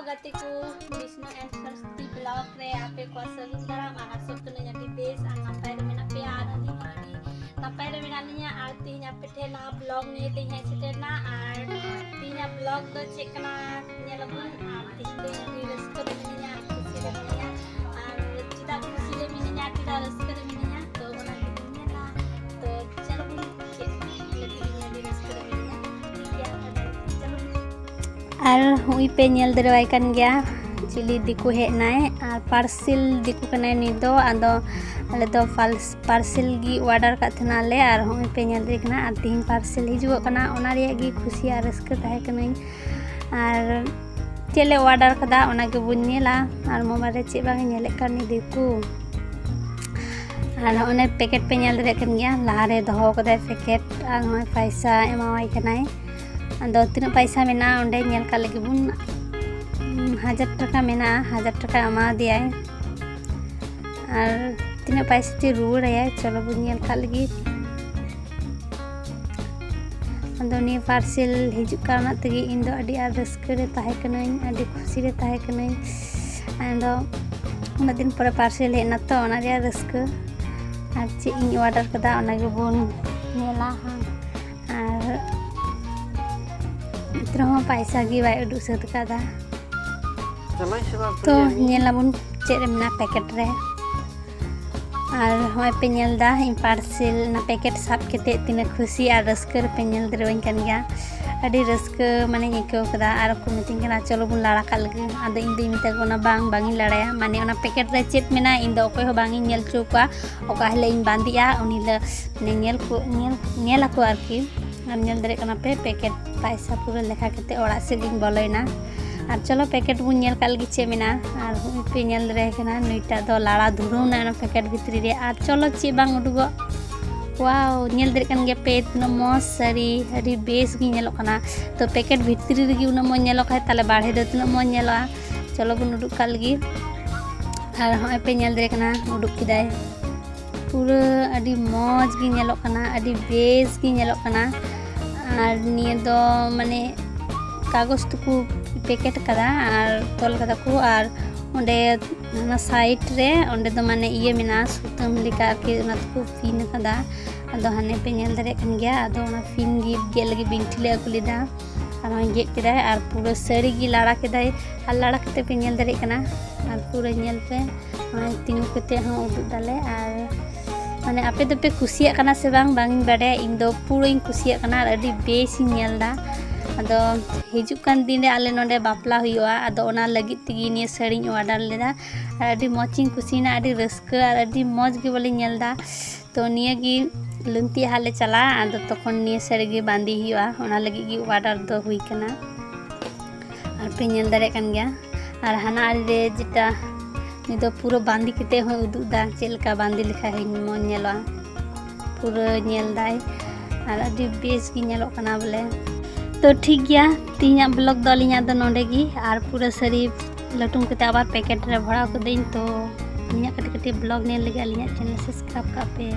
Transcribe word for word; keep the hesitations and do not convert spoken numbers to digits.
ᱜᱟᱛᱮ ᱠᱚ, Bishnu and Saraswati vlog ᱨᱮ ᱟᱯᱮ ᱠᱚ ᱥᱟᱹᱜᱩᱱ ᱫᱟᱨᱟᱢ ᱟᱨ ᱟᱥᱚᱜ ᱠᱟᱹᱱᱟᱹᱧ ᱟᱹᱰᱤ ᱵᱮᱥ ᱟᱨ ᱱᱟᱯᱟᱭ ᱨᱮ ᱢᱮᱱᱟᱜ ᱯᱮᱭᱟ ᱟᱨ ᱟᱹᱞᱤᱧ ᱦᱚᱸ ᱟᱹᱰᱤ ᱱᱟᱯᱟᱭ ᱨᱮ ᱢᱮᱱᱟᱜ ᱞᱤᱧᱟ᱾ ᱟᱨ ᱛᱮᱦᱮᱧ ᱟᱯᱮ ᱴᱷᱮᱱ ᱱᱟᱣᱟ vlog ᱱᱤᱭᱮ ᱛᱮᱧ ᱦᱮᱡ ᱥᱮᱴᱮᱨ ᱮᱱᱟ᱾ ᱟᱨ ᱛᱮᱦᱮᱧᱟᱜ vlog ᱫᱚ ᱪᱮᱫ ᱠᱟᱱᱟ ᱧᱮᱞ ᱟᱵᱚᱱ᱾ ᱟᱨ ᱛᱮᱦᱮᱧ ᱫᱚ ᱟᱹᱰᱤ ᱨᱟᱹᱥᱠᱟᱹ ᱨᱮ ᱢᱤᱱᱟᱹᱧᱟ, ᱟᱹᱰᱤ ᱠᱩᱥᱤ ᱨᱮ ᱢᱤᱱᱟᱹᱧᱟ᱾ ᱟᱨ ᱪᱮᱫᱟᱜ ᱠᱩᱥᱤ ᱨᱮ ᱢᱤᱱᱟᱹᱧᱟ, ᱪᱮᱫᱟᱜ ᱨᱟᱹᱥᱠᱟᱹ ᱨᱮ ᱢᱤᱱᱟᱹᱧᱟ, ᱛᱚ ᱚᱱᱟ ᱜᱮᱵᱚᱱ ᱧᱮᱞᱟ᱾ ᱛᱚ ᱪᱚᱞᱚ ᱵᱚᱱ ᱪᱮᱫ ᱞᱟᱹᱜᱤᱫ ᱤᱧ ᱟᱹᱰᱤ ᱨᱟᱹᱥᱠᱟᱹ ᱨᱮ ᱢᱤᱱᱟᱹᱧᱟ, ᱴᱷᱤᱠ ᱜᱮᱭᱟ, ᱛᱚᱵᱮ ᱪᱚᱞᱚ ᱵᱚᱱ ᱟᱨ ᱦᱚᱸᱜᱼᱚᱭ ᱯᱮ ᱧᱮᱞ ᱫᱟᱲᱮᱣᱟᱭ ᱠᱟᱱ ᱜᱮᱭᱟ, ᱪᱤᱞᱤ ᱫᱤᱠᱩ ᱦᱮᱡ ᱮᱱᱟᱭ, ᱟᱨ parcel ᱫᱤᱠᱩ ᱠᱟᱱᱟᱭ ᱱᱩᱭ ᱫᱚ᱾ ᱟᱫᱚ ᱟᱞᱮ ᱫᱚ ᱯᱟᱞᱥ-, parcel ᱜᱮ order ᱠᱟᱜ ᱛᱟᱦᱮᱱᱟ ᱞᱮ, ᱟᱨ ᱦᱚᱸᱜᱼᱚᱭ ᱯᱮ ᱧᱮᱞ ᱫᱟᱲᱮ ᱠᱟᱱᱟ᱾ ᱟᱨ ᱛᱤᱦᱤᱧ parcel ᱦᱤᱡᱩᱜᱚᱜ ᱠᱟᱱᱟ, ᱚᱱᱟ ᱨᱮᱭᱟᱜ ᱜᱮ ᱠᱷᱩᱥᱤ ᱟᱨ ᱨᱟᱹᱥᱠᱟᱹ ᱛᱟᱦᱮᱸ ᱠᱟᱹᱱᱟᱹᱧ᱾ ᱟᱨ ᱪᱮᱫ ᱞᱮ order ᱠᱟᱫᱟ ᱚᱱᱟ ᱜᱮᱵᱚᱱ ᱧᱮᱞᱟ᱾ ᱟᱨ mobile ᱨᱮ ᱪᱮᱫ ᱵᱟᱝ ᱮ ᱧᱮᱞᱮᱫ ᱠᱟᱱ ᱱᱩᱭ ᱫᱤᱠᱩ᱾ ᱟᱨ ᱦᱚᱸᱜᱼᱚᱭ packet ᱯᱮ ᱧᱮᱞ ᱫᱟᱲᱮᱭᱟᱜ ᱠᱟᱱ ᱜᱮᱭᱟ, ᱞᱟᱦᱟᱨᱮ ᱫᱚᱦᱚ ᱠᱟᱫᱟᱭ packet, ᱟᱨ ᱱᱚᱜᱼᱚᱭ ᱯᱟᱭᱥᱟ ᱮᱢᱟᱣᱟᱭ ᱠᱟᱱᱟᱭ᱾ ᱟᱫᱚ ᱛᱤᱱᱟᱹᱜ ᱯᱟᱭᱥᱟ ᱢᱮᱱᱟᱜᱼᱟ ᱚᱸᱰᱮ ᱧᱮᱞ ᱠᱟᱜ ᱞᱟᱹᱜᱤᱫ ᱵᱚᱱ᱾ ᱩᱸ, ᱦᱟᱡᱟᱨ ᱴᱟᱠᱟ ᱢᱮᱱᱟᱜᱼᱟ, ᱦᱟᱡᱟᱨ ᱴᱟᱠᱟ ᱮᱢᱟ ᱫᱮᱭᱟᱭ᱾ ᱟᱨ ᱛᱤᱱᱟᱹᱜ ᱯᱟᱭᱥᱟ ᱛᱮ ᱨᱩᱣᱟᱹᱲᱟᱭᱟᱭ, ᱪᱚᱞᱚ ᱵᱚᱱ ᱧᱮᱞ ᱠᱟᱜ ᱞᱟᱹᱜᱤᱫ᱾ ᱟᱫᱚ ᱱᱤᱭᱟᱹ parcel ᱦᱤᱡᱩᱜ ᱠᱟᱨᱚᱱᱟᱜ ᱛᱮᱜᱮ ᱤᱧ ᱫᱚ ᱟᱹᱰᱤ ᱟᱸᱴ ᱨᱟᱹᱥᱠᱟᱹ ᱨᱮ ᱛᱟᱦᱮᱸ ᱠᱟᱹᱱᱟᱹᱧ, ᱟᱹᱰᱤ ᱠᱷᱩᱥᱤ ᱨᱮ ᱛᱟᱦᱮᱸ ᱠᱟᱹᱱᱟᱹᱧ᱾ ᱟᱫᱚ ᱩᱱᱟᱹᱜ ᱫᱤᱱ ᱯᱚᱨᱮ parcel ᱦᱮᱡ ᱮᱱᱟ ᱛᱚ, ᱚᱱᱟ ᱨᱮᱭᱟᱜ ᱨᱟᱹᱥᱠᱟᱹ᱾ ᱟᱨ ᱪᱮᱫ ᱤᱧ order ᱠᱟᱫᱟ ᱚᱱᱟ ᱜᱮᱵᱚᱱ ᱧᱮᱞᱟ ᱦᱟᱸᱜ᱾ ᱟᱨ ᱮᱱᱛᱮ ᱨᱮᱦᱚᱸ ᱯᱟᱭᱥᱟ ᱜᱮ ᱵᱟᱭ ᱩᱰᱩᱠ ᱥᱟᱹᱛ ᱠᱟᱫᱟ᱾ ᱛᱚ ᱧᱮᱞ ᱟᱵᱚᱱ ᱪᱮᱫ ᱨᱮ ᱢᱮᱱᱟᱜᱼᱟ packet ᱨᱮ᱾ ᱟᱨ ᱦᱚᱸᱜᱼᱚᱭ ᱯᱮ ᱧᱮᱞ ᱮᱫᱟ ᱤᱧ parcel, ᱚᱱᱟ packet ᱥᱟᱵ ᱠᱟᱛᱮᱫ ᱛᱤᱱᱟᱹᱜ ᱠᱷᱩᱥᱤ ᱟᱨ ᱨᱟᱹᱥᱠᱟᱹ ᱨᱮᱯᱮ ᱧᱮᱞ ᱫᱟᱲᱮᱣᱟᱹᱧ ᱠᱟᱱ ᱜᱮᱭᱟ᱾ ᱟᱹᱰᱤ ᱨᱟᱹᱥᱠᱟᱹ ᱢᱟᱱᱮᱧ ᱟᱹᱭᱠᱟᱹᱣ ᱠᱟᱫᱟ᱾ ᱟᱨ ᱠᱚ ᱢᱤᱛᱟᱹᱧ ᱠᱟᱱᱟ, "ᱪᱚᱞᱚ ᱵᱚᱱ ᱞᱟᱲᱟ ᱠᱟᱜ ᱞᱮᱜᱮ᱾" ᱟᱫᱚ ᱤᱧ ᱫᱚᱧ ᱢᱮᱛᱟ ᱠᱚ ᱠᱟᱱᱟ, "ᱵᱟᱝ, ᱵᱟᱝ ᱤᱧ ᱞᱟᱲᱟᱭᱟ, ᱢᱟᱱᱮ ᱚᱱᱟ packet ᱨᱮ ᱪᱮᱫ ᱢᱮᱱᱟᱜᱼᱟ ᱤᱧ ᱫᱚ ᱚᱠᱚᱭ ᱦᱚᱸ ᱵᱟᱝ ᱤᱧ ᱧᱮᱞ ᱦᱚᱪᱚ ᱠᱚᱣᱟ, ᱚᱠᱟ ᱦᱤᱞᱳᱜ ᱤᱧ ᱵᱟᱸᱫᱮᱜᱼᱟ ᱩᱱ ᱦᱤᱞᱳᱜ ᱢᱟᱱᱮ ᱧᱮᱞ ᱠᱚ, ᱧᱮᱞ, ᱧᱮᱞ ᱟᱠᱚ ᱟᱨᱠᱤ᱾" ᱟᱨ ᱧᱮᱞ ᱫᱟᱲᱮᱭᱟᱜ ᱠᱟᱱᱟ ᱯᱮ packet ᱯᱟᱭᱥᱟ ᱯᱩᱨᱟᱹ ᱞᱮᱠᱷᱟ ᱠᱟᱛᱮ ᱚᱲᱟᱜ ᱥᱮᱫ ᱤᱧ ᱵᱚᱞᱚᱭᱮᱱᱟ᱾ ᱟᱨ ᱪᱚᱞᱚ packet ᱵᱚᱱ ᱧᱮᱞ ᱠᱟᱜ ᱞᱟᱹᱜᱤᱫ ᱪᱮᱫ ᱢᱮᱱᱟᱜᱼᱟ᱾ ᱟᱨ ᱦᱚᱸᱜᱼᱚᱭ ᱯᱮ ᱧᱮᱞ ᱫᱟᱲᱮᱭᱟᱭ ᱠᱟᱱᱟ, ᱱᱩᱭᱴᱟᱜ ᱫᱚ ᱞᱟᱲᱟ ᱫᱷᱩᱨᱟᱹᱣ ᱮᱱᱟ ᱚᱱᱟ packet ᱵᱷᱤᱛᱨᱤ ᱨᱮ᱾ ᱟᱨ ᱪᱚᱞᱚ ᱪᱮᱫ ᱵᱟᱝ ᱩᱰᱩᱠᱚᱜ, wow, ᱧᱮᱞ ᱫᱟᱲᱮᱭᱟᱜ ᱠᱟᱱ ᱜᱮᱭᱟ ᱯᱮ ᱛᱤᱱᱟᱹᱜ ᱢᱚᱡᱽ ᱥᱟᱹᱲᱤ, ᱟᱹᱰᱤ ᱵᱮᱥ ᱜᱮ ᱧᱮᱞᱚᱜ ᱠᱟᱱᱟ᱾ ᱛᱚ packet ᱵᱷᱤᱛᱨᱤ ᱨᱮᱜᱮ ᱩᱱᱟᱹᱜ ᱢᱚᱡᱽ ᱧᱮᱞᱚᱜ ᱠᱷᱟᱡ ᱛᱟᱦᱞᱮ ᱵᱟᱦᱨᱮ ᱫᱚ ᱛᱤᱱᱟᱹᱜ ᱢᱚᱡᱽ ᱧᱮᱞᱚᱜᱼᱟ᱾ ᱪᱚᱞᱚ ᱵᱚᱱ ᱩᱰᱩᱠ ᱠᱟᱜ ᱞᱟᱹᱜᱤᱫ᱾ ᱟᱨ ᱦᱚᱸᱜᱼᱚᱭ ᱯᱮ ᱧᱮᱞ ᱫᱟᱲᱮᱭᱟᱜ ᱠᱟᱱᱟ, ᱩᱰᱩᱠ ᱠᱮᱫᱟᱭ᱾ ᱯᱩᱨᱟᱹ ᱟᱹᱰᱤ ᱢᱚᱡᱽ ᱜᱮ ᱧᱮᱞᱚᱜ ᱠᱟᱱᱟ, ᱟᱹᱰᱤ ᱵᱮᱥ ᱜᱮ ᱧᱮᱞᱚᱜ ᱠᱟᱱᱟ᱾ ᱟᱨ ᱱᱤᱭᱟᱹ ᱫᱚ ᱢᱟᱱᱮ ᱠᱟᱜᱚᱡᱽ ᱛᱮᱠᱚ ᱯᱮᱠᱮᱴ ᱠᱟᱫᱟ ᱟᱨ ᱛᱚᱞ ᱠᱟᱫᱟ ᱠᱚ᱾ ᱟᱨ ᱚᱸᱰᱮ ᱚᱱᱟ ᱥᱟᱭᱤᱰ ᱨᱮ ᱚᱸᱰᱮ ᱫᱚ ᱢᱟᱱᱮ ᱤᱭᱟᱹ ᱢᱮᱱᱟᱜᱼᱟ, ᱥᱩᱛᱟᱹᱢ ᱞᱮᱠᱟ ᱟᱨᱠᱤ, ᱚᱱᱟ ᱛᱮᱠᱚ ᱯᱤᱱ ᱠᱟᱫᱟ᱾ ᱟᱫᱚ ᱦᱟᱱᱮ ᱯᱮ ᱧᱮᱞ ᱫᱟᱲᱮᱭᱟᱜ ᱠᱟᱱ ᱜᱮᱭᱟ, ᱟᱫᱚ ᱚᱱᱟ ᱯᱤᱱ ᱜᱮ ᱜᱮᱫ ᱞᱟᱹᱜᱤᱫ ᱵᱤᱱᱴᱷᱤ ᱞᱮ ᱟᱹᱜᱩ ᱞᱮᱫᱟ᱾ ᱟᱨ ᱱᱚᱜᱼᱚᱭ ᱜᱮᱫ ᱠᱮᱫᱟᱭ ᱟᱨ ᱯᱩᱨᱟᱹ ᱥᱟᱹᱲᱤ ᱜᱮ ᱞᱟᱲᱟ ᱠᱮᱫᱟᱭ᱾ ᱟᱨ ᱞᱟᱲᱟ ᱠᱟᱛᱮ ᱯᱮ ᱧᱮᱞ ᱫᱟᱲᱮᱭᱟᱜ ᱠᱟᱱᱟ᱾ ᱟᱨ ᱯᱩᱨᱟᱹ ᱧᱮᱞ ᱯᱮ, ᱱᱚᱜᱼᱚᱭ ᱛᱤᱸᱜᱩ ᱠᱟᱛᱮ ᱦᱚᱸ ᱩᱫᱩᱜ ᱫᱟᱞᱮ᱾ ᱟᱨ ᱢᱟᱱᱮ ᱟᱯᱮ ᱫᱚᱯᱮ ᱠᱩᱥᱤᱭᱟᱜ ᱠᱟᱱᱟ ᱥᱮ ᱵᱟᱝ, ᱵᱟᱝ ᱤᱧ ᱵᱟᱰᱟᱭᱟ, ᱤᱧ ᱫᱚ ᱯᱩᱨᱟᱹᱧ ᱠᱩᱥᱤᱭᱟᱜ ᱠᱟᱱᱟ ᱟᱨ ᱟᱹᱰᱤ ᱵᱮᱥ ᱤᱧ ᱧᱮᱞ ᱮᱫᱟ᱾ ᱟᱫᱚ ᱦᱤᱡᱩᱜ ᱠᱟᱱ ᱫᱤᱱ ᱨᱮ ᱟᱞᱮ ᱱᱚᱰᱮ ᱵᱟᱯᱞᱟ ᱦᱩᱭᱩᱜᱼᱟ, ᱟᱫᱚ ᱚᱱᱟ ᱞᱟᱹᱜᱤᱫ ᱛᱮᱜᱮ ᱱᱤᱭᱟᱹ ᱥᱟᱹᱲᱤᱧ ᱚᱰᱟᱨ ᱞᱮᱫᱟ᱾ ᱟᱨ ᱟᱹᱰᱤ ᱢᱚᱡᱽ ᱤᱧ ᱠᱩᱥᱤᱭᱮᱱᱟ, ᱟᱹᱰᱤ ᱨᱟᱹᱥᱠᱟᱹ ᱟᱨ ᱟᱹᱰᱤ ᱢᱚᱡᱽ ᱜᱮ ᱵᱚᱞᱮᱧ ᱧᱮᱞ ᱮᱫᱟ᱾ ᱛᱚ ᱱᱤᱭᱟᱹ ᱜᱮ ᱞᱩᱝᱛᱤ ᱦᱟᱴ ᱞᱮ ᱪᱟᱞᱟᱜᱼᱟ, ᱟᱫᱚ ᱛᱚᱠᱷᱚᱱ ᱱᱤᱭᱟᱹ ᱥᱟᱹᱲᱤ ᱜᱮ ᱵᱟᱸᱫᱮ ᱦᱩᱭᱩᱜᱼᱟ, ᱚᱱᱟ ᱞᱟᱹᱜᱤᱫ ᱜᱮ ᱚᱰᱟᱨ ᱫᱚ ᱦᱩᱭ ᱠᱟᱱᱟ᱾ ᱟᱨ ᱯᱮ ᱧᱮᱞ ᱫᱟᱲᱮᱭᱟᱜ ᱠᱟᱱ ᱜᱮᱭᱟ᱾ ᱟᱨ ᱦᱟᱱᱟ ᱟᱲᱮ ᱨᱮ ᱡᱮᱴᱟ, ᱱᱤᱛ ᱫᱚ ᱯᱩᱨᱟᱹ ᱵᱟᱸᱫᱮ ᱠᱟᱛᱮ ᱦᱚᱸᱭ ᱩᱫᱩᱜ ᱮᱫᱟ, ᱪᱮᱫ ᱞᱮᱠᱟ ᱵᱟᱸᱫᱮ ᱞᱮᱠᱷᱟᱡ ᱦᱚᱸ ᱢᱚᱡᱽ ᱧᱮᱞᱚᱜᱼᱟ᱾ ᱯᱩᱨᱟᱹ ᱧᱮᱞ ᱫᱟᱭ ᱟᱨ ᱟᱹᱰᱤ ᱵᱮᱥ ᱜᱮ ᱧᱮᱞᱚᱜ ᱠᱟᱱᱟ ᱵᱚᱞᱮ᱾ ᱛᱚ ᱴᱷᱤᱠ ᱜᱮᱭᱟ, ᱛᱮᱦᱮᱧᱟᱜ ᱵᱞᱚᱜ ᱫᱚ ᱟᱹᱞᱤᱧᱟᱜ ᱫᱚ ᱱᱚᱰᱮ ᱜᱮ᱾ ᱟᱨ ᱯᱩᱨᱟᱹ ᱥᱟᱹᱲᱤ ᱞᱟᱹᱴᱩᱢ ᱠᱟᱛᱮ ᱟᱵᱟᱨ ᱯᱮᱠᱮᱴ ᱨᱮ ᱵᱷᱚᱨᱟᱣ ᱠᱟᱹᱫᱟᱹᱧ᱾ ᱛᱚ ᱤᱧᱟᱹᱜ ᱠᱟᱹᱴᱤᱡ ᱠᱟᱹᱴᱤᱡ ᱵᱞᱚᱜ ᱧᱮᱞ ᱞᱟᱹᱜᱤᱫ ᱟᱹᱞᱤᱧᱟᱜ ᱪᱮᱱᱮᱞ ᱥᱟᱵᱥᱠᱨᱟᱭᱤᱵ ᱠᱟᱜ ᱯᱮ᱾